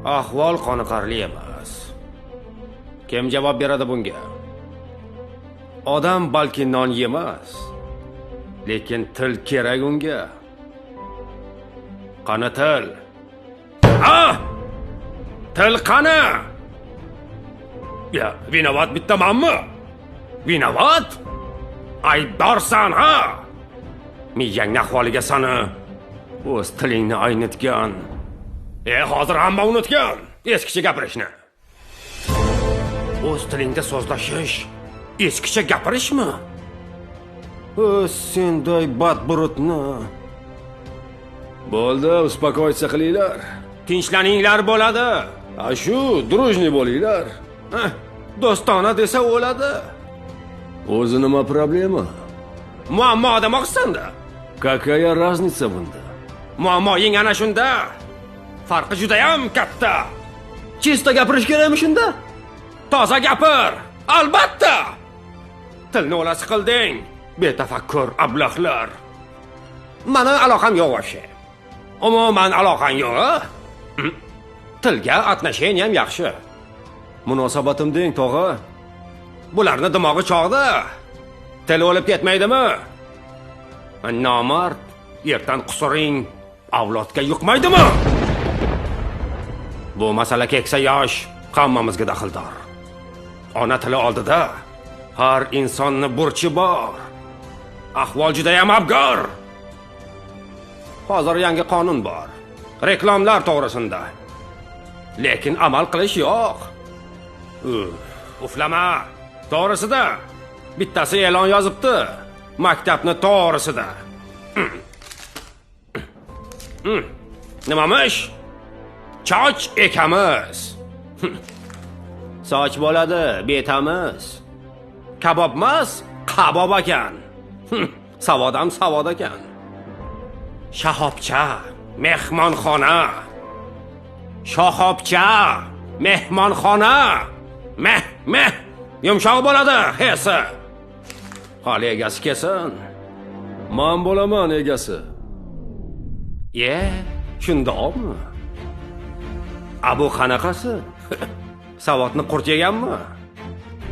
Ahvol qoniqarli emas. Kim javob beradi bunga? Odam balki non yemas, lekin til kerak unga. Qani til? Ha? Til qani? Ya, виноват bitta manmi? Виноват? Aybdorsan, ha? Miyangni ahvoliga sani o'z tilingni aynitgan. Hozir hamma unutgan eskicha gapirishni. O'z tilingda so'zlashish eskicha gapirishmi? O'z senday badburutni. Bo'ldi, успокоиться qilinglar. Tinchlaninglar bo'ladi. A shu, дружный bo'linglar. Hah, do'stona desa o'ladi. O'zi nima problema? Muammo demoqchisan-da. Какая разница bunda? Muammoying ana shunda. Farqi judayam katta. Чисто gapirish kerakmi shunda? Toza gapir, albatta. Tilni o'lasi qilding, betafakkur ablahlar. Mani aloqam yo'q вообще. Umuman aloqang yo'q, a? Tilga отношение m yaxshi. Munosabatim deng, tog'a. Bularni dimog'i chog'da. Til o'lib ketmaydimi? Nomard, ertan qusuring avlodga yuqmaydimi? Bu masala keksa, yosh, hammamizga daxldor. Ona tili oldida har insonni burchi bor. Ahvol judayam abgor. Hozir yangi qonun bor. Reklamlar to'g'risida. Lekin amal qilish yo'q. Uf, uflama. To'g'risida bittasi e'lon yozibdi. Maktabni to'g'risida. Nimamish? Choch ekamiz. Soch bo'ladi, betamiz. Kabobmas, qabob ekan. Savodam savod ekan. Shahobcha, mehmonxona. Shohobcha, mehmonxona. Meh, meh, yumshoq bo'ladi, hesi. Hali egasi kelsin. Man bo'laman egasi. Ye, shundoqmi? Abu qanaqasi? Savodni qurt yeganmi?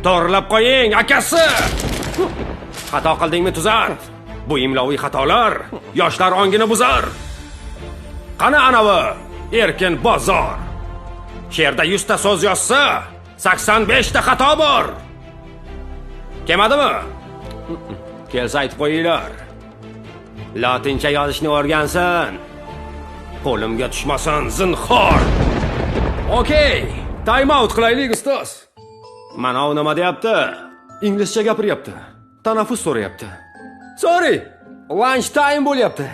To'g'rilab qo'ying, akasi. Xato qildingmi, tuzat. Bu imloviy xatolar yoshlar ongini buzar. Qani anavi erkin bozor? She'rda 100 ta so'z yozsa, 85 ta xato bor. Kelmadimi? Kelsa aytib qo'yinglar. Latincha yozishni o'rgansin. Qo'limga tushmasin, zinhor. Okey, time out qilaylik, ustoz. Mana u nima deyapti? Inglizcha gapiryapti. Tanaffus so'rayapti. Sorry, lunch time bo'lyapti.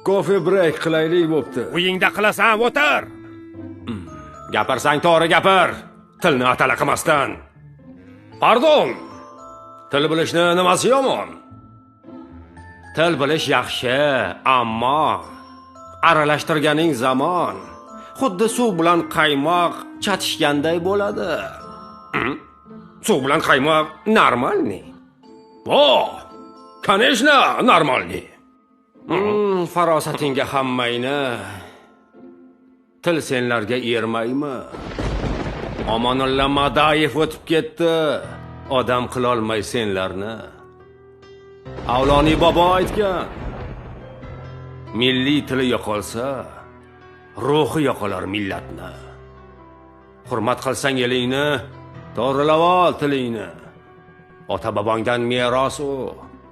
Coffee break qilaylik bo'pti. Uyingda qilasan, o'tir. Gapirsang to'g'ri gapir. Tilni atala qilmasdan. Pardon. Til bilishni nimasi yomon? Til bilish yaxshi, ammo aralashtirganing zamon xuddi suv bilan qaymoq chatishganday bo'ladi. Suv bilan qaymoq нормальный. О, конечно, нормальный. Farosatingga hammayni. Til senlarga ermaymi? Omonulla Madayev o'tib ketdi. Odam qilolmay senlarni. Avloniy bobo aytgan: "Milliy tili yo'qolsa, ruhi yo'qolar millatni. Hurmat qilsang elingni, to'g'rilab ol tilingni. Ota bobongdan meros u,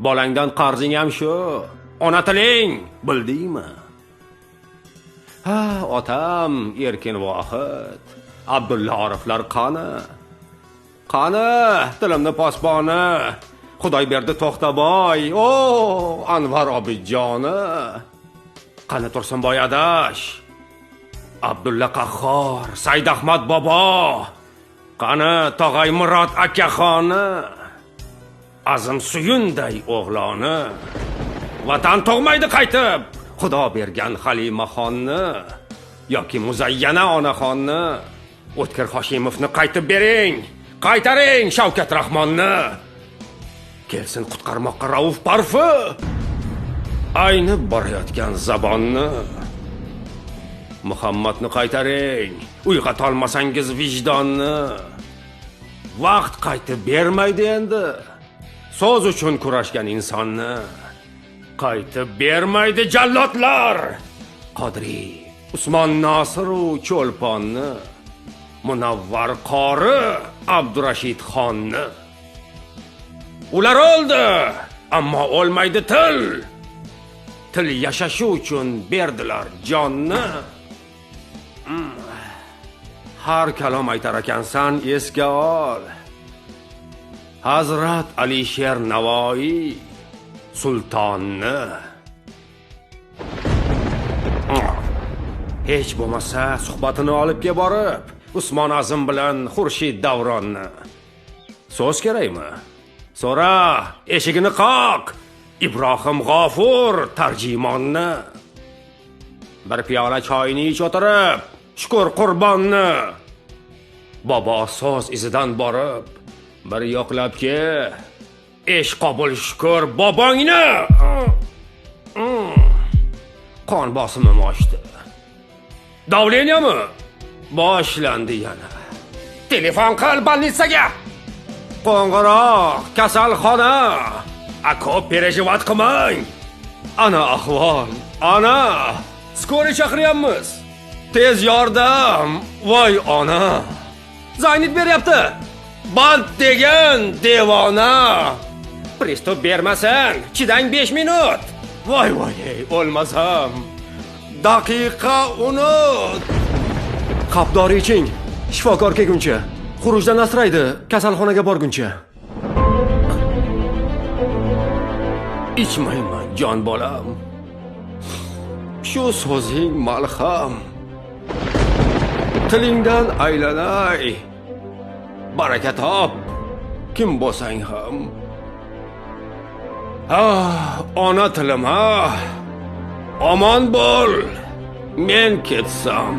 bolangdan qarzing ham shu. Ona tiling, bildingmi?" Ha, otam Erkin Vohid, Abdulla Oriflar qani? Qani tilimni posboni? Xudoyberdi To'xtaboy, o, Anvar Obidjoni. Qani Tursunboy adash? Abdulla Qahhor, Saidahmad bobo. Qani tog'ay Murod akaxoni? Azim Suyunday o'g'loni. Vatan tug'maydi qaytib. Xudo bergan Halimaxonni yoki Muzayyana onaxonni, O'tkir Hoshimovni qaytib bering. Qaytaring Shavkat Rahmonni. Kelsin qutqarmoqqa Rauf Parfi. Aynib borayotgan zabonni. Muhammadni qaytaring. Uyg'otolmasangiz vijdonni. Vaqt qaytib bermaydi endi. So'z uchun kurashgan insonni qaytib bermaydi jallodlar. Qodiriy, Usmon Nosiru Cho'lponni, Munavvar qori Abdurashid xonni. Ular o'ldi, ammo o'lmaydi til. Til yashashi uchun berdilar jonni. Har kalom aytar ekansan, esga ol. Hazrat Alisher Navoiy sultonni. Hech bo'lmasa suhbatini olib kelib borib, Usmon Azim bilan Xurshid Davronni. So'z kerakmi? So'ra, eshigini qoq. Ibrohim G'ofur tarjimonni. Bir piyola choyni ich o'tirib, Shukur Qurbonni. Bobo so'z izidan borib, bir yo'qlab ke, esh qobul Shukur bobongni. Qon bosimim oshdi. Davleniyami? Boshlandi yana. Telefon qil bolnitsaga. Qo'ng'iroq, kasalxona. A ko'p переживать qilmang. Ana ahvol, ana. Скорый chaqiryapmiz. Tez yordam, voy ona. Zaynit beryapti. Band degan devona. Приступ bermasin, chidang 5 minut. Voy voy, o'lmasam. Daqiqa unut. Qapdori iching, shifokor kelguncha. Xurujdan asraydi, kasalxonaga borguncha. Ichmayman, jon bolam. Shu so'zing malham. Tilingdan aylanay. Baraka top, kim bo'lsang ham. Ah, ona tilim, ha. Omon bo'l. Men ketsam.